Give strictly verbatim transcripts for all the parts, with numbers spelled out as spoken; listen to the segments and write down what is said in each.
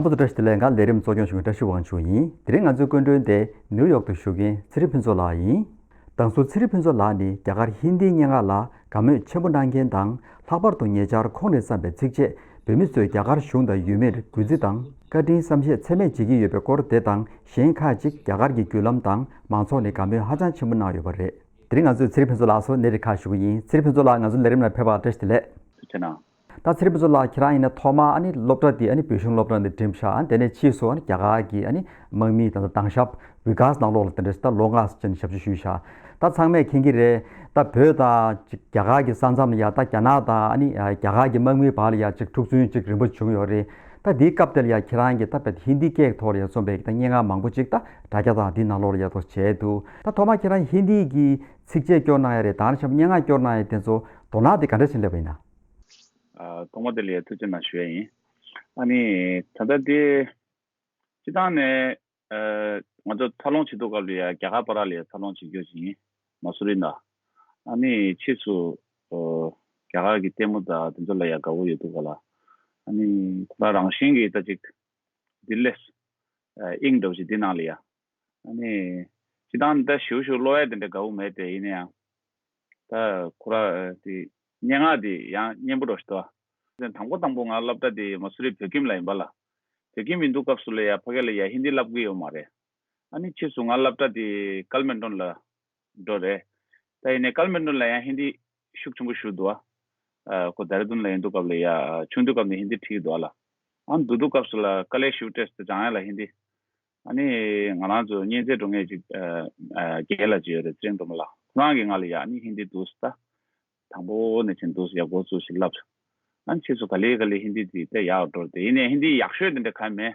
ལྷག་པར་དུ་བཀྲ་ཤིས་བདེ་ལེགས། ང་ལས་རིམ་གཙོ་སྐྱོང་ཞུ་མཁན་བཀྲ་ཤིས་དབང་ཕྱུག་ཡིན། དེ་རིང་ང་ཚོའི་སྐུ་མགྲོན་དེ་ནིའུ་ཡོག་ཏུ་བཞུགས་མཁན་ཚེ་རིང་ཕུན་ཚོགས་ལགས་ཡིན། དང་ཟུར་ཚེ་རིང་ཕུན་ཚོགས་ལགས་ནི་རྒྱ་གར་ཧིན་དིའི་སྙན་ངག་ལ་དགའ་མོས་ཆེན་པོ་གནང་མཁན་དང་། ལྷག་པར་དུ་ཉེ་ཆར་ཁོང་ནས་བརྩམས་པའི་ཚིགས་བཅད། བོད་མི་ཚོས་རྒྱ་གར་གཞུང་དང་ཡུལ་མིར་གུས་བརྩི་དང་བཀའ་དྲིན་བསམ་ཤེས་ཚད་མེད་བྱེད་ཀྱི་ཡོད་པའི་སྐོར་དེ་དང་གཞན་ཁག་ཅིག་རྒྱ་གར་གྱི་བརྒྱུད་ལམ་དང་མང་ཚོགས་ནས་དགའ་མོས་ཧ་ཅང་ཆེན་པོ་གནང་ཡོད་པ་རེད། དེ་རིང་ང་ཚོས་ཚེ་རིང་ཕུན་ཚོགས་ལགས་སུ་གནས་རིམ་ཁག་ཞུ་གི་ཡིན། ཚེ་རིང་ཕུན་ཚོགས་ལགས། ང་ཚོ་ལས་རིམ་ནང་ཕེབས་པར་བཀྲ་ཤིས་བདེ་ལེགས། ཐུགས་རྗེ་གནང་། ད་ཚེ་རིང་ཕུན་ཚོགས་ལགས། ཁྱེད་རང་ཡིན་ན་ཐོག་མར་ཨ་ནི་སློབ་གྲྭ་འདི་ཨ་ནི་བོད་གཞུང་སློབ་གྲྭ་འདི་འགྲིམས་ཤག་ཨ་ནི་དེ་ནས་ཕྱིས་སུ་ཨ་ནི་རྒྱ་གར་གྱི་ཨ་ནི་དམག་མིའི་ད་ལྟ་དྭང་ཞབས་བི་གྷ་སི་ནང་ལོགས་ལ་དེ་འདྲ་ཞིག་ད་ལོ་ལྔ་ཙམ་ཞབས་ཞུ་ཞུས་ཤག་ད་ཚང་མས་མཁྱེན་གྱི་རེད། ད་བོད་དང་ཅིག་རྒྱ་གར་གྱི་ས་མཚམས་ལ་ཡ་ད་རྒྱ་ནག་དང་ཨ་ནི་རྒྱ་གར་གྱི་དམག་མིའི་བར་ལ་ཡ་ཅིག་འཁྲུག་རྩོད་ཅིག་རིམ་པ་བྱུང་ཡོད་རེད། ད་འདིའི་སྐབས་དེ་ལ་ཡ་ཁྱེད་རང་གིས་ད་བོད་ཧིན་དི་སྐད་ཐོག་ལ་ཡ་རྩོམ་པའི་ད་སྙན་ངག་མང་པོ་ཅིག་ད་དྲ་རྒྱ་དང་འདི་ནང་ལོགས་ལ་ཡ་ཐོག་བྱས་འདུག་ད་ཐོག་མར་ཁྱེད་རང་ཧིན་དི་གི་ཚིགས་བཅད་སྐྱོར་གནང་ཡ་རེད། ད་ནི་བྱས་པ་སྙན་ངག་སྐྱོར་གནང་ཡ་དེ་ཚོ་དོ་སྣང་དེ་ག་འདྲ་ཞིག་སླེབས་པ་ཡིན་ན། ཨ། ཐོག་མ་དེ་ལ་ཡ་ཐུགས་རྗེ་གནང་ཞུ་ཡ་ཡིན། ཨ་ནི་ད་ལྟ་དེ་སྤྱི་བཏང་ནས་ཨ་ང་ཚོ་འཚར་ལོངས་བྱེད་དུས་སྐབས་ལ་ཡ་རྒྱ་གར་བར་ལ་ཡ་འཚར་ལོངས་བྱེད་རྒྱུ་ཞིག་ཡིན། མ་སུ་རི་ནང་། ཨ་ནི་ཕྱིས་སུ་ཨོ་རྒྱ་གར་གྱི་ལྟད་མོ་དང་དེ་ཚོ་ལ་ཡ་དགའ་བོ་ཡོད་དུས་སྐབས་ལ། ཨ་ནི་ཁོ་རང་རང་བཞིན་གྱིས་ད་ཅིག་འདི་ལས་ཨ་དབྱིངས་འདྲ་བོ་ཞིག་འདི་ནང་ལ་ཡ། ཨ་ནི་སྤྱི་བཏང་ད་ཞིའུ་ཞིའུ་ཀློག་ཡ་དེ་འདྲ་དགའ་བོ་མེད་དེ། ཡིན་ན་ཡང་ད་ཁོ་ར་དེ་སྙན་ངག་དེ་ཡང་སྙན་པོ་འདྲ་ཞིག་འདུག་དང་པོ་དང་པོ་ང་སློབ་གྲྭ་དེ་མ་སུ་རི་བོད་ཁྱིམ་ལ་ཡིན་པ་ལ། བོད་ཁྱིམ་ཡིན་དུས་སྐབས་སུ་ལ་ཡ་ཕ་གི་ལ་ཡ་ཧིན་དི་བསླབ་གི་ཡོད་མ་རེད། ཨ་ནི་ཕྱིས་སུ་ང་སློབ་གྲྭ་དེ་ཀལ་མན་ཌོན་ལ་འགྲོ་རེད། ད་ཡིན་ནའི་ཀལ་མན་ཌོན་ལ་ཡང་ཧིན་དི་ཤུགས་ཆེན་པོ་ཞུགས་འདུག་ཨ། ཁོ་ལྡེ་ར་ལྡུན་ལ་ཡིན་དུས་སྐབས་ལ་ཡ་ཆུང་དུས་སྐབས་ནས་ཧིན་དི་ཁྲིད་ཀྱི་འདུག་ཨ་ལ། ཨ་ནི་འདུག་དུས་སྐབས་སུ་ལ་དཀའ་ལས་ཞེ་པོ་སྤྲད་སོང་སྦྱང་ཡ་ལ་ཧིན་དི། ཨ་ནི་ང་རང་ཚོ་གཉེན་ཚན་འགྲོ་མཁན་ཅིག་ཨ་ཨ་རྒན་ལགས་ཅིག་ཡོད་རེད། ཚེ་རིང་སྒྲོལ་མ་ལགས། ཁོ་རང་གིས་ང་ལ་ཡ་ཨ་ནི་ཧིན་དི་འདུག་སེ་ད། དང་པོ་ནས་བྱས་འདུག་སེ་ཡ་འགོ་བཙུགས་ཤིག་བསླབས་སོང་། ཨ་ནི་ཕྱིས་སུ་ག་ལེ་ག་ལེ་ཧིན་དི་དེ་ད་ཡག་འགྲོ་རེད་དེ། ཡིན་ནའི་ཧིན་དི་ཡག་ཤོས་དེ་འདྲ་གང་མེད།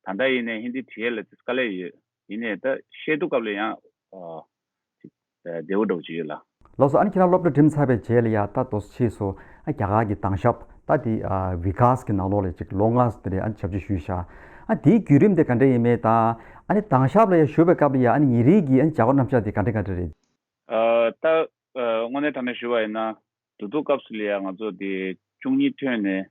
ད་ལྟ་ཡིན་ནའི་ཧིན་དི་བྲིས་ཡས་ལ་དཀའ་ལས་ཡོད། ཡིན་ནའི་ད་བཤད་དུས་སྐབས་ལ་ཡང་ཨ་ཅིག་ཨ་བདེ་བོ་འདྲ་བོ་ཅིག་ཡོད་ལ། ལགས་སོ། ཨ་ནི་ཁྱེད་རང་སློབ་གྲྭ་འགྲིམས་ཚར་བའི་རྗེས་ལ་ཡ་ད་དོ་ཕྱིས་སུ་ཨ་རྒྱ་གར་གྱི་དྭང་ཞབས་ད་དེ་ཨ་བི་གྷ་སི་གི་ནང་ལོགས་ལ་ཅིག་ལོ་ལྔ་ཙམ་དེ་འདྲ་ཨ་ནི་ཞབས་ཕྱི་ཞུས་ཤག་ཨ་དེའི་བརྒྱུད་རིམ་དེ་ག་འདྲ་ཡིན་མིན་དང་། ཨ་ནི་དྭང་ཞབས་ལ་ཡ་བཞུགས་པའི་སྐབས་ལ་ཡ་ཨ་ནི་ཉིན་རེའི་གི་ཨ་ནི་བྱ་བ་རྣམ་གཞག་དེ་ག་འདྲ་ག་འདྲ་རེད། ཨ་ད་ཨ་དངོས་གནས་དྲང་གནས་ཞུ་བ་ཡིན་ན། འདུག་འདུག་སྐབས་སུ་ལ་ཡ་ང་ཚོ་དེ་བཅུ་གཉིས་ཐོན་ནས་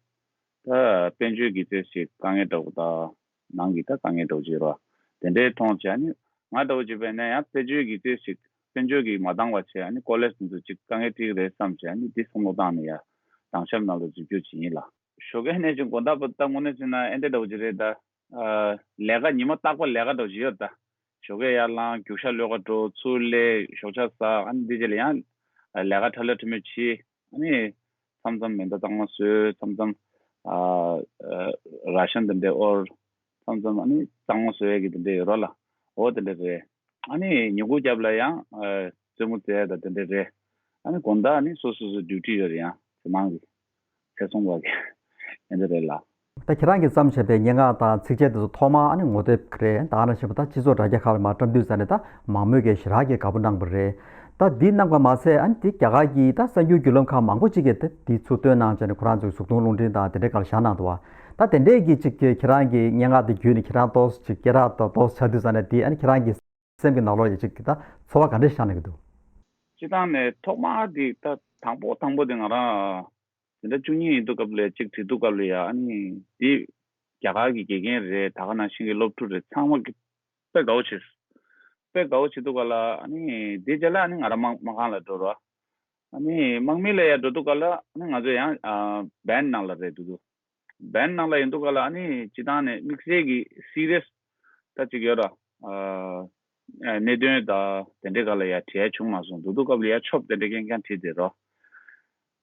ད་དཔལ་འབྱོར་གྱི་ཚེ་ཞིག་དཀའ་ངལ་འདྲ་བོ་དང་། ནང་གི་ད་དཀའ་ངལ་འདྲ་བོ་ཅིག་ཡོད་རེད་བ། དེ་འདྲའི་མཐོང་བྱས་ནི་ང་འདྲ་བོ་ཅིག་བས་ན་ཡང་དཔལ་འབྱོར་གྱི་ཚེ་ཞིག་དཔལ་འབྱོར་གྱིས་མ་འདང་བ་བྱས་ནི་ཀོ་ལེཇ་དེ་ཚོ་ཅིག་དཀའ་ངལ་འཕྲད་ཀྱི་རེད་བསམ་བྱས་ནི་འདི་བསམ་བློ་བཏང་ནས་ཡ་དྭང་ཞབས་ནང་ལ་འཛུལ་རྒྱུ་ཅིག་ཡིན་ལ། ཞོགས་ཀས་ནས་ཅིག་དགོང་དག་བར་ད་དངོས་གནས་བྱས་ན་ཨེ་འདྲ་འདྲ་བོ་ཅིག་རེད་ད། ཨ་ལས་ཀ་ཉི་མ་རྟག་པར་ལས་ཀ་འདྲ་བོ་ཅིག་ཡོད་ད། ཞོགས་ཀས་ཡར་ལངས། རྒྱུག་ཤར་གློད་ག་འགྲོ། ཚུར་སླེབས། ཞོགས་ཇ་ཟ། ཨ་ནི་འདི་རྗེས་ལ་ཡང་ལས་ཀ་ཕྲ་ལ་ཕྲ་མོ་བྱེད། ཨ་ནི་མཚམས་མཚམས་མེ་མདའ་གཙང་མ་བཟོས། མཚམས་མཚམས་ཨ་ཨ་ར་ཤན་དེ་འདྲ་དབོར། མཚམས་མཚམས་ཨ་ནི་གཙང་མ་བཟོ་ཡས་ཀྱི་དེ་འདྲ་ཡོད་རོགས་ལ། འོ་དེ་འདྲ་རེད། ཨ་ནི་ཉིན་གུང་རྒྱབ་ལ་ཡང་ཨ་རྩེད་མོ་རྩེ་ཡ་དང་དེ་འདྲ་རེད། ཨ་ནི་དགོང་དག་ཨ་ནི་སོ་སོ་སོ་ཌིའུ་ཊི་ཡོད་རེད། ཡང་ཚེ་མང་གི་ཚེ་སྲོང་བ་གི་ཨེ་འདྲ་རེད་ལ། ད་ཁྱེད་རང་གིས་བརྩམས་བཞག་པའི་སྙན་ངག་དང་ཚིགས་བཅད་དེ་ཚོ་ཐོག་མར་ཨ་ནི་ངོ་དེབ་རེད། ད་ནང་བཞིན་པ་ད་སྤྱི་ཚོགས་དྲ་རྒྱ་ཁག་ལ་མར་བཀྲམ་དུས་ཙ་ནས་ད་མང་མོས་ཀྱིས་ཞེ་དྲག་གི་དགའ་པོ་གནང་བ་རེད། ད་འདི་གནང་པ་མ་ཚད་ཨ་ནི་འདི་རྒྱ་གར་གྱི་ད་གསར་འགྱུར་བརྒྱུད་ལམ་ཁག་མང་པོ་ཅིག་གིས་ད་འདི་ཚུར་བཏོན་གནང་བྱས་ནས་ཁོ་རང་ཚོའི་གཟུགས་མཐོང་རླུང་འཕྲིན་དང་དེ་འདྲའི་སྒང་ལ་བཞག་གནང་འདུག་བ། ད་དེ་འདྲས་ཀྱི་ཅིག་གི་ཁྱེད་རང་གི་སྙན་ངག་འདི་བརྒྱུད་ནས་ཁྱེད་རང་ཏོག་ཙམ་ཅིག་སྐད་གྲགས་དང་ཏོག་ཙམ་ཆགས་དུས་ཙ་ནས་འདི་ཨ་ནི་ཁྱེད་རང་གི་སེམས་ཀྱི་ནང་ལོགས་ལ་ཅིག་གི་ད་ཚོར་བ་ག་འདྲ་ཤར་གནང་གི་འདུག་སྤྱིར་བཏང་ནས་ཐོག་མར་འདི་ད་དང་པོ་དང་པོ་དེ་ང་རང་དེ་འདྲ་བཅུ་གཉིས་ཡིན་དུས་སྐབས་ལ་ཅིག་བྲིས་དུས་སྐབས་ལ་ཡ། ཨ་ནི་འདི་རྒྱ་གར་གྱི་དགེ་རྒན་རེད། ད་ག་ནང་བཞིན་གྱི་སློབ་ཕྲུག་རེད། ཚང་མ་གི་དཔེ་དགའ་བོ་བྱས། དཔེ་དགའ་བོ་བྱེད་དུས་སྐབས་ལ་ཨ་ནི་འདི་རྗེས་ལ་ཨ་ནི་ང་རང་དམག་དམག་ཁང་ལ་འགྲོ་རོགས། ཨ་ནི་དམག་མི་ལ་ཡ་འགྲོ་དུས་སྐབས་ལ་ཨ་ནི་ང་ཚོ་ཡང་ཨ་བན་ནང་ལ་རེད་འདུག་འདུག་བན་ནང་ལ་ཡིན་དུས་སྐབས་ལ་ཨ་ནི་སྤྱིར་བཏང་ནས་དམིགས་བསལ་གྱི་སི་རི་ཡས་ད་ཅིག་ཡོད་ར། ཨ་གནད་དོན་ད་དེ་འདྲའི་སྒང་ལ་ཡ་བྲིས་ཡ་བྱུང་མ་སོང་། འདུག་འདུག་སྐབས་ལ་ཡ་ཆོབ་དེ་འདྲའི་རྐྱང་རྐྱང་བྲིས་བསྡད་རོགས།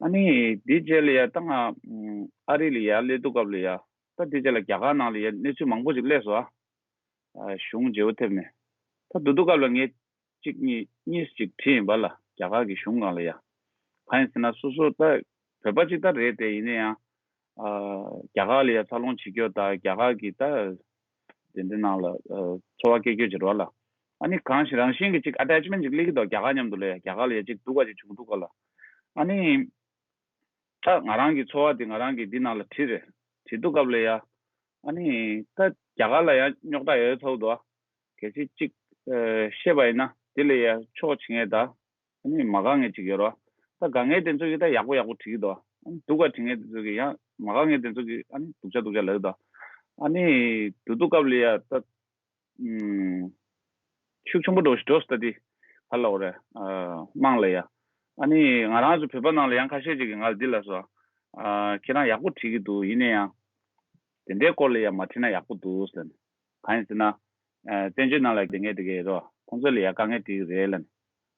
ཨ་ནི་འདི་རྗེས་ལ་ཡ་ད་ང་ཨ་རི་ལ་ཡ་སླེབས་དུས་སྐབས་ལ་ཡ། ད་འདི་རྗེས་ལ་རྒྱ་གར་ནང་ལ་ཡ་གནས་ཚུལ་མང་པོ་ཅིག་སླེབས་སོང་ཨ། གཞུང་བརྗེ་བོ་ཐེབས་ནས། ད་འདུག་འདུག་སྐབས་ལ་ངས་གཅིག་གཉིས་གཉིས་ཤིག་བྲིས་ཡིན་པ་ལ། རྒྱ་གར་གྱི་གཞུང་སྒང་ལ་ཡ། གང་ཡིན་ཟེར་ན་སོ་སོ་ད་བོད་པ་ཅིག་ད་རེད་དེ། ཡིན་ན་ཡང་ཨ་རྒྱ་གར་ལ་ཡ་འཚར་ལོངས་བྱེད་རྒྱུ་དང་རྒྱ་གར་གྱི་ད་དེ་འདྲ་ནང་ལ་ཨ་འཚོ་བ་སྐྱེལ་རྒྱུ་བྱེད་རོགས་ལ། ཨ་ནི་གང་ཞིག་རང་བཞིན་གྱི་ཅིག་ཨ་ཊེཆ་མེན་ཊི་ཅིག་སླེབས་ཀྱི་འདུག་རྒྱ་གར་མཉམ་དུ་ལ་ཡ། རྒྱ་གར་ལ་ཡ་ཅིག་སྡུག་པ་ཅིག་བྱུང་འདུག་ག་ལ། ཨ་ནི། ད་ང་རང་གི་ཚོར་བ་དེ་ང་རང་གིས་འདི་ནང་ལ་བྲིས་རེད། བྲིས་དུས་སྐབས་ལ་ཡ། ཨ་ནི་ད་རྒྱ་གར་ལ་ཡང་རྙོག་དྲ་ཡོད་ཚོད་འདུག་གལ་སྲིད་གཅིག་ཨ་བཤད་པ་ཡིན་ན་དེ་ལ་ཡ་ཕྱོགས་བྱེད་མཁན་དང་། ཨ་ནི་མ་དགའ་མཁན་གཅིག་ཡོད་རེད་བ། ད་དགའ་མཁན་དེ་ཚོ་གིས་ད་ཡག་པོ་ཡག་པོ་བྲིས་ཀྱི་འདུག་ཨ་ནི་སྡུག་ག་བྲིས་མཁན་དེ་ཚོ་གིས་ཡང་མ་དགའ་མཁན་དེ་ཚོ་གིས་ཨ་ནི་སྡུག་ཅག་སྡུག་ཅག་ལབ་ཀྱི་འདུག་ཨ་ནི་དུས་དུས་སྐབས་ལ་ཡ་ད་ཨུམ། ཤུགས་ཆེན་པོ་འགྲོ་ཞིག་འགྲོ་སོང་ད་དེ་ག་ལབ་དགོས་རེད། ཨ། དམངས་ལ་ཡ། ཨ་ནི་ང་རང་ཚོ་བོད་པ་ནང་ལ་ཡང་ཁ་ཤས་ཅིག་གིས་ང་ལ་འདི་ལབ་སོང་། ཨ། ཁྱེད་རང་ཡག་པོ་བྲིས་ཀྱི་འདུག་ཡིན་ན་ཡང་དེ་འདྲའི་སྐོར་ལ་ཡ་མ་བྲིས་ན་ཡག་པོ་འདུག་ཟེར་ནས། གང་ཡིན་ཟེར་ན། ཨ། བཙན་བྱོལ་ནང་ལ་བསྡད་མཁན་དེ་གས་རོ། ཁོང་ཚོ་ལ་ཡ་དཀའ་ངལ་འཕྲད་ཀྱི་རེད་ལབ་ནས།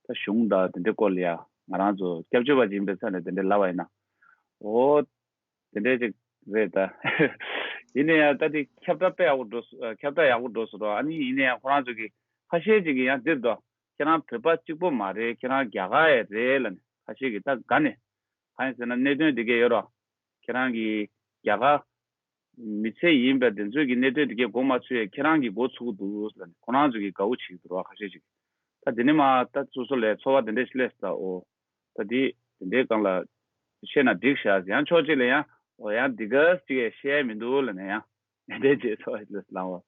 ད་གཞུང་དང་དེ་འདྲའི་སྐོར་ལ་ཡ་ང་རང་ཚོ་སྐྱབས་བཅོལ་བ་ཅིག་ཡིན་པའི་ཆ་ནས་དེ་འདྲའི་ལབ་པ་ཡིན་ན། འོ། དེ་འདྲའི་ཅིག་རེད་ད། ཡིན་ན་ཡང་ད་དེ་ཁྱབ་བསྒྲགས་དཔེ་ཡག་པོ་འགྲོ་སོང་། ཁྱབ་བསྒྲགས་ཡག་པོ་འགྲོ་སོང་རོ། ཨ་ནི་ཡིན་ན་ཡང་ཁོ་རང་ཚོ་གི་ཁ་ཤས་ཅིག་གིས་ཡང་འདིར་དོ། ཁྱེད་རང་བོད་པ་གཅིག་པོ་མ་རེད། ཁྱེད་རང་རྒྱ་གར་ཡང་རེད་ལབ་ནས་ཁ་ཤས་ཀྱིས་ད་དགའ་ནས། གང་ཡིན་ཟེར་ན་གནད་དོན་འདི་གས་ཡོད་རོ། ཁྱེད་རང་གི་རྒྱ་གར་མི་ཚེ་ཡིན་པའི་དེ་ཚོའི་གི་གནད་དོན་འདི་གས་མགོ་མ་ཚོས་ཡས་ཁྱེད་རང་གི་མགོ་ཚོས་ཀྱི་འདུག་ལབ་ནས་ཁོ་རང་ཚོ་གི་དགའ་བོ་བྱེད་ཀྱི་འདུག་རོ། ཁ་ཤས་ཅིག་གིས། ད་དེ་ནས་མ་ད་སོ་སོ་ལ་ཚོར་བ་དེ་འདྲས་ཤིག་སླེབས་སོང་ད། འོ། ད་དེ་དེ་འདྲའི་སྒང་ལ་བཤད་ན་འགྲིག་ཤག་ཡང་ཕྱོགས་གཅིག་ལ་ཡང་འོ་ཡང་འདི་ག་ཅིག་བཤད་མི་འདུག་ལབ་ནས་ཡང་འདི་འདྲའི་བྱས་ཚོར་བ་ཞིག་སླེབས་སོང་།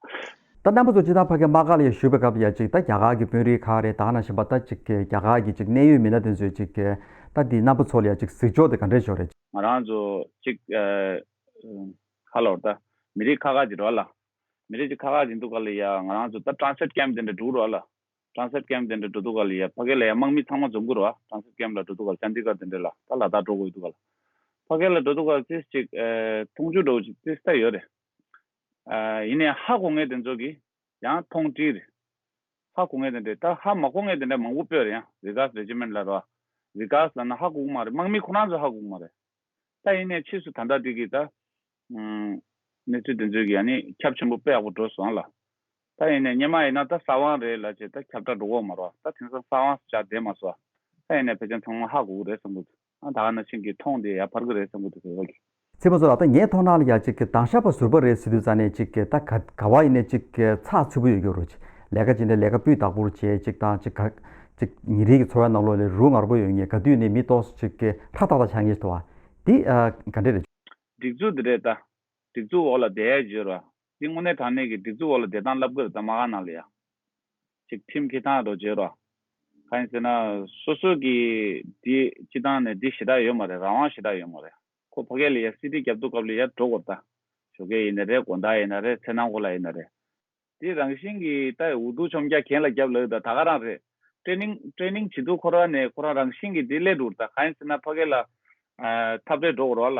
ད་རྣམ་པ་ཚོ་སྤྱིར་བཏང་ཕ་གིར་དམག་སྒར་ལ་ཡ་བཞུགས་པའི་སྐབས་ལ་ཡ་ཅིག་ད་རྒྱ་གར་གྱི་དཔོན་རིགས་ཁག་རེད། ད་ག་ནང་བཞིན་པ་ད་ཅིག་རྒྱ་གར་གྱི་ཅིག་གནད་ཡོད་མི་སྣ་དེ་ཚོས་ཅིག་ད་འདི་རྣམ་པ་ཚོ་ལ་ཡ་ཅིག་གཟིགས་ཕྱོགས་དེ་ག་འདྲས་ཤོར་རེད། ང་རང་ཚོ་ཅིག་ཨ། ཁ་ལོར་ད་མི་རིགས་ཁག་ཁག་ཅིག་འགྲོ་ལ། མི་རིགས་ཅིག་ཁག་ཁག་ཅིག་འདུག་ག་ལ་ཡ་ང་རང་ཚོ་ད་ཊེ་རན་སི་ལེཊ་ཀེམ་དེ་འདྲ་འགྲོ་རོགས་ལ། ཊེ་རན་སི་ལེཊ་ཀེམ་དེ་འདྲ་འགྲོ་དུས་སྐབས་ལ་ཡ་ཕ་གི་ལ་ཡ་དམག་མི་ཚང་མ་འཛོམས་ཀྱི་རེད་བ། ཊེ་རན་སི་ལེཊ་ཀེམ་ལ་འགྲོ་དུས་སྐབས་ལ་ཅན་དི་གར་དེ་འདྲ་ལ་ད་ལ་དྭགས་འགྲོ་དགོས་ཡོད་དུས་སྐབས་ལ། ཕ་གི་ལ་འགྲོ་དུས་སྐབས་ཏིས་ཅིག་ཨེ། མཐོང་ཆུང་འགྲོ་ཅིག་ཏིས་ད་ཡོད་རེད། ཨ། ཡིན་ནའི་ཧ་གོ་མཁན་དེ་ཚོ་གིས་ཡང་མཐོང་དྲིས་རེད། ཧ་གོ་མཁན་དེ་འདྲ་ད་ཧ་མ་གོ་མཁན་དེ་འདྲ་མང་པོ་སྤོས་རེད། ཡང་བི་ཀཱས་རེ་ཇི་མེན་ཊི་ལ་རེད་བ། བི་ཀཱས་ལབ་ན་ཧ་གོ་གི་མ་རེད། དམག་མི་ཁོ་རང་ཚོ་ཧ་གོ་གི་མ་རེད། ད་ཡིན་ནའི་ཕྱིས་སུ་ད་ལྟ་འདི་གི་ད། ཨུམ། གནས་ཚུལ་དེ་ཚོའི་གི་ཨ་ནི་ཁྱབ་ཆེན་པོ་དཔེ་ཡག་པོ་འགྲོ་སོང་ལ། ད་ཡིན་ནའི་སྔོན་མ་ཡིན་ན་ད་གསང་བ་རེད་ལབ་བྱས་ད་ཁྱབ་བསྒྲགས་འགྲོ་གི་མ་རེད་བ། ད་དེང་སང་གསང་བ་ཆགས་བསྡད་མ་སོང་། ད་ཡིན་ནའི་ཕལ་ཆེར་ཚང་མ་ཧ་གོ་གི་རེད་བསམ་གི་འདུག་ཨ་ད་ག་ནང་བཞིན་གི་མཐོང་དེ་ཡར་འཕར་གི་རེད་བསམ་གི་འདུག་བོད་པ་གི། ཚེ་མ་སོ་ལགས། ད་ངའི་མཐོང་སྣང་ལ་ཡ་གཅིག་གི་དྭང་ཤག་པ་ཟུར་པ་རེད་ཟེར་དུས་ཙ་ནས་གཅིག་གི་ད་ག་ག་བ་ཡིན་ནའི་གཅིག་གི་ཚགས་ཚུད་པོ་ཡོད་རྒྱུ་རོ། ཅིག་ལས་ཀ་ཅིག་འདྲ་ལས་ཀ་སྤུས་དག་པོར་བྱས་གཅིག་དང་གཅིག་ག་གཅིག་ཉིན་རེའི་གི་འཚོ་བའི་ནང་ལོགས་ལ་རུ་ངར་པོ་ཡོད་མཁན་ག་དུས་ནས་མི་ཏོག་ཙམ་གཅིག་གི་ཧྲ་ཏག་ཏག་ཆགས་མཁན་ཞིག་འདུག་བ། འདི་ཨ་ག་འདྲ་རེད། སྒྲིག་འཛུགས་འདི་རེད་ད། སྒྲིག་འཛུགས་འོག་ལ་བསྡད་ཡ་བརྗོད་ར། འདི་དངོས་གནས་དྲང་གནས་ཀྱི་སྒྲིག་འཛུགས་འོག་ལ་བསྡད་སྟངས་ལབ་གི་རེད་ད་མ་ག་ནང་ལ་ཡ། ཅིག་ཁྲིམས་འཁྱེར་སྟངས་རོ་བརྗོད་ར། གང་ཡིན་ཟེར་ན། སོ་སོ་གི་འདི་སྤྱི་བཏང་ནས་འདི་ཞེ་དྲག་ཡོད་མ་རེད། རང་དབང་ཞེ་དྲག་ཡོད་མ་རེད། ཁོ་ཕ་གི་ལ་ཡ་སི་ཌི་རྒྱབ་དུས་སྐབས་ལ་ཡ་འགྲོ་དགོས་རེད་ད། ཞོགས་ཀས་ཡིན་ན་རེད། དགོང་དག་ཡིན་ན་རེད། མཚན་ནམ་གོ་ལ་ཡིན་ན་རེད། དེ་རང་བཞིན་གྱིས་ད་འུ་ཐུག་ཆོམ་རྒྱག་གན་ལ་རྒྱབ་ལབ་ད་ད་ག་རང་རེད། ཊེ་ནིང་ཊེ་ནིང་བྱེད་དུས་ཁོ་རང་ནས་ཁོ་རང་རང་བཞིན་གྱིས་དེ་སླེབས་འགྲོ་ད། གང་ཡིན་ཟེར་ན་ཕ་གི་ལ་ཨ་འཐབ་རེས་འགྲོ་དགོས་རེད་བ་ལ།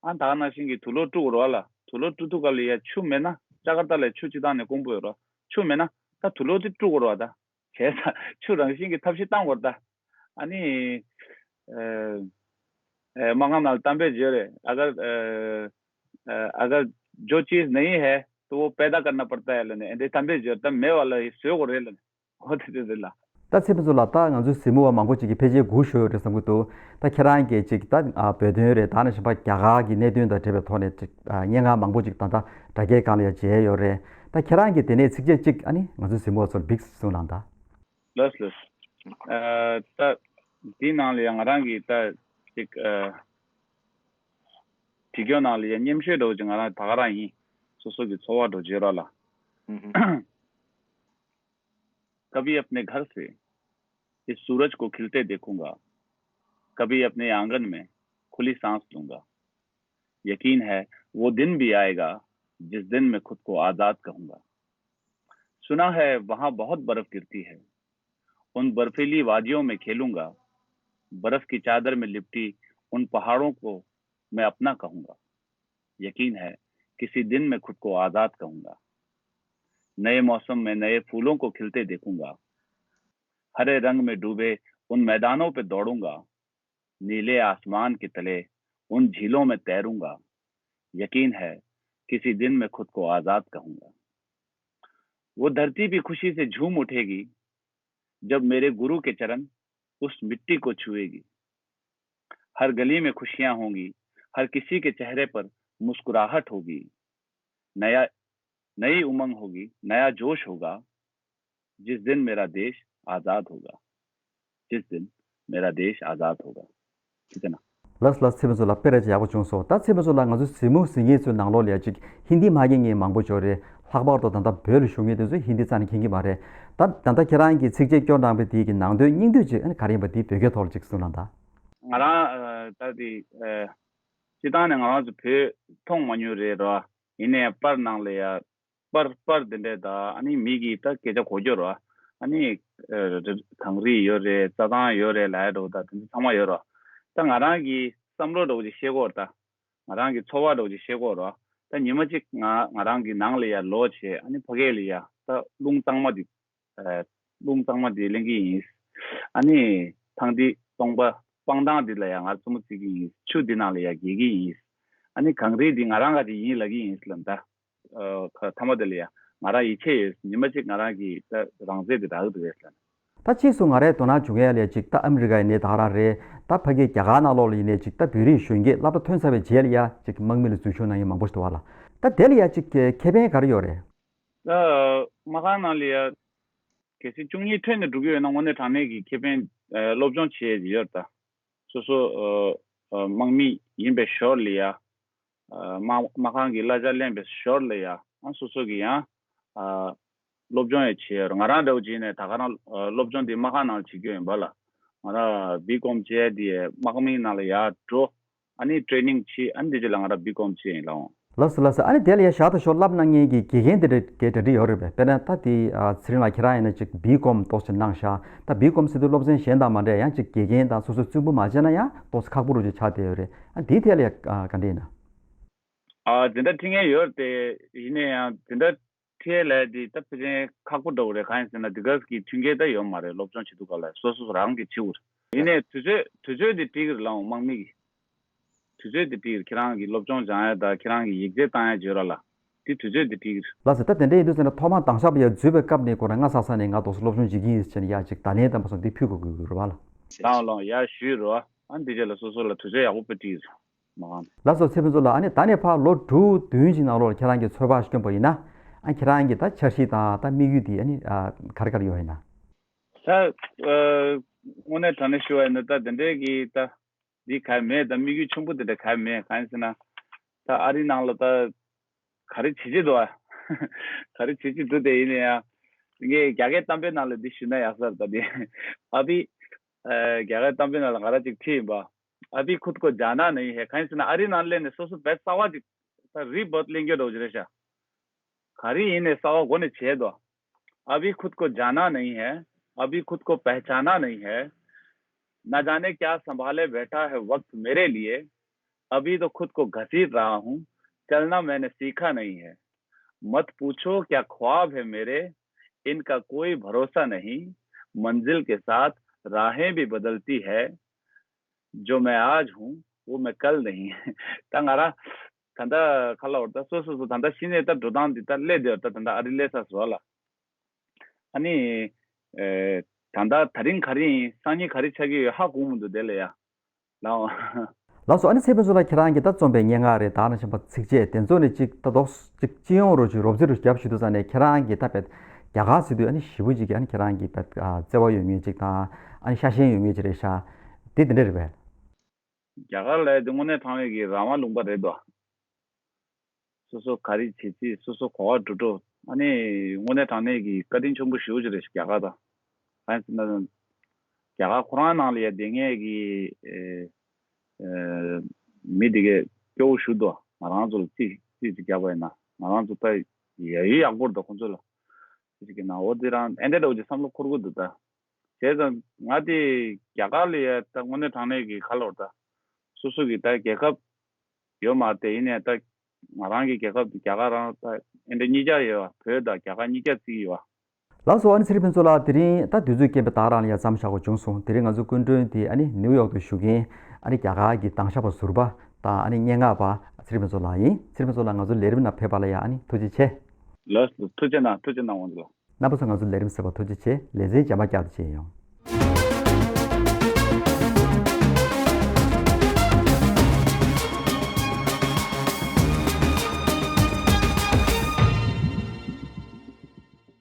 ཨ་ད་ག་ནང་བཞིན་གྱིས་དུག་ལོག་དཀྲུག་དགོས་རེད་བ་ལ། དུག་ལོག་དཀྲུག་དུས་སྐབས་ལ་ཡ་ཆུ་མེད་ན་ལྕགས་རྟ་ལ་ཆུ་སྤྱིར་བཏང་ནས་དཀོན་པོ་ཡོད་རེད། ཆུ་མེད་ན་ད་དུག་ལོག་དེ་དཀྲུག་དགོས་རེད་བ་ད། བྱས་ཙང་ཆུ་རང་བཞིན་གྱིས་ཐབས་ཤེས་བཏང་དགོས་རེད་ད། ཨ་ནི། ཨ། ཨ། སྨྲ་སྒང་ནང་ལ་གཏམ་དཔེ་བརྗོད་རེད། अगर अ, अ, अगर जो चीज़ नहीं है तो वो पैदा करना पड़ता है ལབ་ནས་ཨེ་འདྲའི་གཏམ་དཔེ་བརྗོད། ད་མེད་པ་ལ་བཟོ་དགོས་རེད་ལབ་ནས་འོ་དེ་འདྲ་རེད་ལ། ད་ཚེ་ཕུན་ཚོགས་ལགས། ད་ང་ཚོའི་གཟིགས་མོ་བ་མང་པོ་ཅིག་གིས་ཕལ་ཆེར་སྒུག་བཞུགས་ཡོད་རེད་བསམ་གྱི་འདུག་ད་ཁྱེད་རང་གིས་ཅིག་ད་ཨ་བོད་དོན་རེད། ད་ནང་བཞིན་པ་རྒྱ་གར་གྱི་གནད་དོན་དང་འབྲེལ་བའི་ཐོག་ནས་ཅིག་ཨ་སྙན་ངག་མང་པོ་ཅིག་ད་ལྟ་དྲ་རྒྱའི་སྒང་ལ་ཡང་མཇལ་ཡོད་རེད། ད་ཁྱེད་རང་གིས་དེ་ནས་ཚིགས་བཅད་གཅིག་ཨ་ནི་ང་ཚོའི་གཟིགས་མོ་བ་ཚོར་འབིགས་གསུང་གནང་དང་། ལགས་ལགས། ཨ་ད་འདི་ནང་ལ་ཡང་ང་རང་གིས་ད་ཅིག་ཨ་བྲིས་སྐྱོར་ནང་ལ་ཡང་སྙན་ཞུ་འདྲ་བོ་ཅིག་ང་རང་ད་ག་རང་ཡིན། སོ་སོ་གི་ཚོར་བ་འདྲ་བོ་བརྗོད་རོགས་ལ། कभी अपने घर से इस सूरज को खिलते देखूंगा, कभी अपने आंगन में खुली सांस लूंगा। यकीन है, वो दिन भी आएगा, जिस दिन मैं खुद को आजाद कहूंगा। सुना है, वहां बहुत बर्फ गिरती है। उन बर्फीली वादियों में खेलूंगा। बर्फ की चादर में लिपटी उन पहाड़ों को मैं अपना कहूंगा। यकीन है, किसी दिन मैं खुद को आजाद कहूंगा। नए मौसम में नए फूलों को खिलते देखूंगा। हरे रंग में डूबे उन मैदानों पे दौड़ूंगा। नीले आसमान के तले उन झीलों में तैरूंगा। यकीन है, किसी दिन मैं खुद को आजाद कहूंगा। वो धरती भी खुशी से झूम उठेगी, जब मेरे गुरु के चरण उस मिट्टी को छुएगी। हर गली में खुशियां होंगी, हर किसी के चेहरे पर मुस्कुराहट होगी। नया, नई उमंग होगी, नया जोश होगा, जिस दिन मेरा देश आजाद होगा। जिस दिन मेरा देश आजाद होगा। ठीक है ना? ལགས་ལགས། ཚེ་རིང་མཚོ་ལགས། དཔེ་ར་ཅིག་ཡག་པོ་བྱུང་སོང་། ད་ཚེ་རིང་མཚོ་ལགས། ང་ཚོ་གཟིགས་མོ་གཟིགས་མཁན་ཚོའི་ནང་ལོགས་ལ་ཡ་ཅིག་ཧིན་དི་མ་མཁྱེན་མཁན་མང་པོ་ཅིག་ཡོད་རེད། ལྷག་པར་དུ་ད་ལྟ་བོད་ལ་བཞུགས་མཁན་དེ་ཚོས་ཧིན་དི་རྩ་ནས་མཁྱེན་གྱི་མ་རེད། ད་ད་ལྟ་ཁྱེད་རང་གིས་ཚིགས་བཅད་སྐྱོར་གནང་པའི་དེའི་གི་ནང་དོན་སྙིང་བསྡུས་ཅིག་ཨ་ནི་ག་རེ་ཡིན་པ་དེ་བོད་སྐད་ཐོག་ལ་ཅིག་གསུང་གནང་དང་། ང་རང་ཨ་ད་དེ་ཨ་སྤྱིར་བཏང་ནས་ང་རང་ཚོ་བོད་མཐོང་མ་མྱོང་རེད་རོ། ཡིན་ནའི་པར་ནང་ལ་ཡ། པར་པར་དེ་འདྲས་དང་ཨ་ནི་མི་གིས་ད་སྐད་ཆ་གོ་རྒྱུ་རེད་བ། ཨ་ནི་ཨ་གངས་རི་ཡོད་རེད། རྩྭ་ཐང་ཡོད་རེད་ལབ་ཡ་འདྲ་བོ་དང་དེ་ཚོ་ཚང་མ་ཡོད་རེད་བ། ད་ང་རང་གི་བསམ་བློ་འདྲ་བོ་ཅིག་བཤད་ཀྱི་ཡོད་རེད་ད། ང་རང་གི་ཚོར་བ་འདྲ་བོ་ཅིག་བཤད་ཀྱི་ཡོད་རེད་བ། ད་ཉི་མ་གཅིག་ང་ང་རང་གི་ནང་ལ་ཡ་ལོག་བྱས་ཨ་ནི་ཕ་གི་ལ་ཡ་ད་རླུང་གཙང་མ་དེ། ཨ་རླུང་གཙང་མ་དེ་ལེན་གྱི་ཡིན། ཨ་ནི་ཐང་དེ་སྟོང་པ་སྤང་ཐང་དེ་ལ་ཡ་ང་རྩེད་མོ་རྩེ་གི་ཡིན། ཆུ་དེ་ནང་ལ་ཡ་འགྱེལ་གྱི་ཡིན། ཨ་ནི་གངས་རི་དེ་ང་རང་ག་དེ་ཡིན་ལབ་ཀྱི་ཡིན་ལབ་ད། ཨ་ཁ་མཐའ་མ་དེ་ལ་ཡ་ང་རང་ཡིད་ཆེས་ཡོད། ཉི་མ་གཅིག་ང་རང་གི་ད་རང་རྩལ་དེ་རག་གི་འདུག་ལབ། ད་ཕྱིས་སུ་ང་རའི་དོ་སྣང་བྱུང་ཡ་ལས་ཅིག་ད་ཨ་མི་རི་ཀ་ཡིན་ནའི་ད་ག་རང་རེད། ད་ཕ་གིའི་རྒྱ་གར་ནང་ལོགས་ལ་ཡིན་ནའི་ཅིག་ད་བོད་རིགས་གཞོན་སྐྱེས་སློབ་གྲྭ་ཐོན་ཚར་བའི་རྗེས་ལ་ཡ་ཅིག་དམག་མི་ལ་འཛུལ་ཞུགས་གནང་མཁན་མང་པོ་ཞིག་འདུག་བ་ལ། ད་དེ་ལ་ཡ་ཅིག་ཁེ་ཕན་ག་རེ་ཡོད་རེད། ད་དམག་ཁང་ནང་ལ་ཡ་གལ་སྲིད་བཅུ་གཉིས་ཐོན་ནས་འགྲོ་གི་ཡོད་ན་དངོས་གནས་དྲང་གནས་ཀྱི་ཁེ་ཕན་ཨ་སློབ་སྦྱོང་བྱེད་ཡས་ཡོད་ད། སོ་སོ་ཨ་ཨ་དམག་མི་ཡིན་པའི་ཞོར་ལ་ཡ། ཨ་དམག་དམག་ཁང་གི་གླ་ཆ་ལེན་པའི་ཞོར་ལ་ཡ། ཨ་སོ་སོ་གི་ཡང་ཨ་སློབ་སྦྱོང་ཡང་བྱེད་ཡོད་རེད། ང་རང་འདྲ་བོ་བྱས་ནས་ད་ག་རང་ཨ་སློབ་སྦྱོང་འདི་དམག་ཁང་ནང་ལ་བྱེད་ཀྱི་ཡོད་ཡིན་པ་ལ། ང་རང་བི་ཀོམ་བྱས་དེ་དམག་མིའི་ནང་ལ་ཡར་འགྲོ། ཨ་ནི་ཊེ་རེ་ནིང་བྱེད། ཨ་ནི་འདི་རྗེས་ལ་ང་རང་བི་ཀོམ་བྱས་ཡིན་ལགས། ལགས་སོ་ལགས་སོ། ཨ་ནི་དེ་ལ་ཡ་ཞར་དང་ཞོར་བསླབ་གནང་མཁན་གྱི་དགེ་རྒན་དེ་འདྲ་གའི་གྲ་སྒྲིག་ཡོད་རེད་པས། དཔེར་ན་ད་དེ་ཨ་ཚེ་རིང་ལགས་ཁྱེད་རང་ཡིན་ན་ཅིག་བི་ཀོམ་ཏོག་ཙམ་གནང་ཤག་ད་བི་ཀོམ་ཟེར་དུས་སློབ་ཚན་གཞན་དང་མ་འདྲ་ཡང་ཅིག་དགེ་རྒན་དང་སོ་སོའི་བཙུན་པོ་མ་བྱས་ན་ཡང་ཏོག་ཙམ་ཁག་པོ་རུ་ཅིག་ཆགས་བསྡད་ཡོད་རེད། ཨ་དེའི་ཐད་ལ་ཡ་ཨ་ག་འདྲ་ཡིན་ན། ཨ་དེ་འདྲ་ཁྲིད་མཁན་ཡོད་རེད་དེ། ཡིན་ན་ཡང་དེ་འདྲ་ཁྲིད་ལས་དེ་ད་ཕལ་ཆེར་ཁག་པོ་འདྲ་བོ་རེད། གང་ཡིན་ཟེར་ན་དེ་ག་གི་མཐུན་རྐྱེན་ད་ཡོད་མ་རེད། སློབ་སྦྱོང་བྱེད་དུས་སྐབས་ལ་སོ་སོ་རང་གིས་བྱེད་དགོས་རེད། ཡིན་ནའི་དུས་ཚོད་དུས་ཚོད་དེ་འགྲིག་གི་རེད་ལགས། དམག་མི་གི་དུས་ཚོད་དེ་འགྲིག་གི་རེད། ཁྱེད་རང་གི་སློབ་སྦྱོང་སྦྱང་ཡ་དང་ཁྱེད་རང་གི་ཡིག་ཚད་བཏང་ཡ་བརྗོད་ར་ལ། དེ་དུས་ཚོད་དེ་འགྲིག་གི་རེད། ལགས་སོ། ད་དེ་འདྲ་ཡིན་དུས་ཟེར་ན་ཐོག་མར་དྭངས་ཞབས་ཡར་འཛུལ་བའི་སྐབས་ནས་ཁོ་རང་སྔ་ས་ས་ནས་ང་ཏོག་ཙམ་སློབ་སྦྱོང་བྱེད་ཀྱི་ཡིན་ཟེར་ནས་ཡ་ཅིག་བརྡ་ལན་དང་མ་སོང་དེ་ཕུལ་དགོས་ཀྱི་ཡོད་རེད་བ་ལ། ལགས་ལགས། ཡར་ཞུས་རོགས། ཨ་འདི་རྗེས་ལ་སོ་སོ་ལ་དུས་ཚོད་ཡག་པོ་དཔེ་འགྲིག་རེད། མ་གང་། ལགས་སོ། ཚེ་ཕུན་ཚོགས་ལགས། ཨ་ནི་ད་ནས་ཕར་ལོ་དྲུག་བདུན་ཅིག་ནང་ལོགས་ཁྱེད་རང་གིས་ཚོད་དཔག་བསྐྱོན་པ་ཡིན་ན། ཨ་ཁྱེད་རང་གི་ད་འཆར་གཞི་དང་ད་དམིགས་ཡུལ་དེ་ཨ་ནི་ཨ་ག་རེ་ག་རེ་ཡོད་ཡིན་ན། ད་ཨ་དངོས་གནས་དྲང་གནས་ཞུ་བ་ཡིན་ན་ད་དེ་འདྲའི་གི་ད་འདི་ག་མེད། ད་དམིགས་ཡུལ་ཆེན་པོ་དེ་འདྲ་ག་མེད། གང་ཡིན་ཟེར་ན་ད་ཨ་རི་ནང་ལ་ད་ག་རེ་བྱེད་ཀྱི་འདུག་ཨ། ག་རེ་བྱེད་ཀྱི་འདུག་དེ་ཡིན་ན་ཡང་ངས་རྒྱ་སྐད་གཏམ་དཔེ་ནང་ལ་འདི་ཞུས་ན་ཡག་ས་རེད། ད་འདི་ཨ་ཕི་ཨ་རྒྱ་སྐད་གཏམ་དཔེ་ནང་ལ་ང་རང་ཅིག་ཁྲིད་ཡིན་པ། अभी खुद को जाना नहीं है། གང་ཡིན་ཟེར་ན་ཨ་རི་ནང་སླེབས་ནས་སོ་སོ་བེད་གསར་པ་ཅིག་ད་རི་བོཊ་ལེན་རྒྱུ་འདྲ་བོ་ཅིག་རེད་ཤག་ག་རེ་ཡིན་ནའི་གསར་པ་སྒོ་ནས་བྱས་འདུག अभी खुद को जाना नहीं है, अभी खुद को पहचाना नहीं है, न जाने क्या संभाले बैठा है वक्त मेरे लिए। अभी तो खुद को घसीट रहा हूँ, चलना मैंने सीखा नहीं है। मत पूछो क्या ख्वाब है मेरे, इनका कोई भरोसा नहीं। मंजिल के साथ राहें भी बदलती है, जो मैं आज हूँ वो मैं कल नहीं। ད་ང་རང་ད་ལྟ་ག་ལབ་དགོས་རེད། ད་སོ་སོ་སོ་ད་ལྟ་གཞི་ནས་ད་འགྲོ་སྟངས་འདི་ད་སླེབས་བསྡད་ཡོད། ད་ད་ལྟ་ཨ་རི་སླེབས་ཚར་སོང་ལ། ཨ་ནི་ཨེ་ད་ལྟ་ད་རིང་ག་རེ་ཡིན། སང་ཉིན་ག་རེ་ཆགས་ཀྱི་ཡོད་ཧ་གོ་མི་འདུག་དེ་ལ་ཡ་ལའོ། ལགས་སོ། ཨ་ནི་ཚེ་ཕུན་ཚོགས་ལགས་ཁྱེད་རང་གིས་ད་རྩོམ་པའི་སྙན་ངག་རེད། ད་ནང་བཞིན་པ་ཚིགས་བཅད་དེ་ཚོ་ནས་ཅིག་ད་རྡོག་ཅིག་སྤྱི་ཡོངས་རུ་ཅིག་རོབ་རྩིས་རུ་རྒྱབ་ཞུ་དུས་ཙང་ནས་ཁྱེད་རང་གིས་ད་བེད་རྒྱ་གར་ཟེར་དུས་ཨ་ནི་ཞེ་པོ་ཅིག་གི་ཨ་ནི་ཁྱེད་རང་གི་བེད་བརྩེ་བ་ཡོད་མཁན་ཅིག་དང་ཨ་ནི་ཤ་ཞེན་ཡོད་མཁན་ཅིག་རེད་ཤག་དེ་དེ་འདྲ་རེད་པས། རྒྱ་གར་ལ་དེ་དངོས་གནས་དྲང་གནས་ཀྱི་རང་དབང་ལུང་པ་རེད་དོ། སོ་སོ་ག་རེ་བྱེད་རྩིས། སོ་སོ་གོ་བ་འགྲོ་འགྲོ། ཨ་ནི་དངོས་གནས་དྲང་གནས་ཀྱི་བཀའ་དྲིན་ཆེན་པོ་ཞེ་པོ་ཅིག་རེད་ཤག་རྒྱ་གར་དང་། གང་ཡིན་ཟེར་ན། རྒྱ་གར་ཁོ་རང་ནང་ལ་ཡ་བསྡད་མཁན་གྱི་ཨེ་ཨེ་མི་དེ་གས་སྐྱོ་བོ་ཞེ་པོ་འདུག་ང་རང་ཚོ་ལ་རྩིས་རྩིས་ཅིག་རྒྱབ་པ་ཡིན་ན་ང་རང་ཚོ་ད་ཡ་ཡི་ཡག་པོ་རེད་དོ། ཁོང་ཚོ་ལ་རྩིས་ཅིག་བསྐྱོན་ན་འོ་དེ་རང་ཨེ་འདྲ་འདྲ་བོ་ཅིག་བསམ་བློ་འཁོར་གྱི་འདུག་ད། བྱས་ཙང་ང་དེ་རྒྱ་གར་ལ་ཡ་ད་དངོས་གནས་དྲང་གནས་ཀྱི་ག་ལབ་དགོས་རེད། ད་སོ་སོ་གི་ད་རྒྱལ་ཁབ་ཡོད་མ་རེད་དེ། ཡིན་ནའི་ད་ང་རང་གི་རྒྱལ་ཁབ་དེ་རྒྱ་གར་རང་ད་ཨེ་འདྲ་གཉིས་ཆ་ཡོད་པ། བོད་དང་རྒྱ་གར་གཉིས་ཆ་བརྩི་གི་ཡོད་པ། ལགས་སོ། ཨ་ནི་ཚེ་རིང་ཕུན་ཚོགས་ལགས་དེ་རིང་ད་དུས་ཚོད་རྐྱེན་པས་ད་ག་རང་ལ་ཡ་མཚམས་བཞག་དགོས་བྱུང་སོང་། དེ་རིང་ང་ཚོའི་སྐུ་མགྲོན་དེ་ཨ་ནི་ནིའུ་ཡོག་ཏུ་བཞུགས་མཁན་ཨ་ནི་རྒྱ་གར་གྱི་དྭངས་ཞབས་པ་ཟུར་པ་དང་ཨ་ནི་སྙན་ངག་པ་ཚེ་རིང་ཕུན་ཚོགས་ལགས་ཡིན། ཚེ་རིང་ཕུན་ཚོགས་ལགས་ང་ཚོའི་ལས་རིམ་ནང་ཕེབས་པ་ལ་ཡ་ཨ་ནི་ཐུགས་རྗེ་ཆེ། ལགས་སོ། ཐུགས་རྗེ་གནང་། ཐུགས་རྗེ་གནང་། འོང་ལ། རྣམ་པ་ཚོ་ང་ཚོའི་ལས་རིམ་གསན་པར་ཐུགས་རྗེ་ཆེ། ལེ་ཚན་རྗེས་མ་བསྐྱར་དུ་མཇལ་ཡོང་།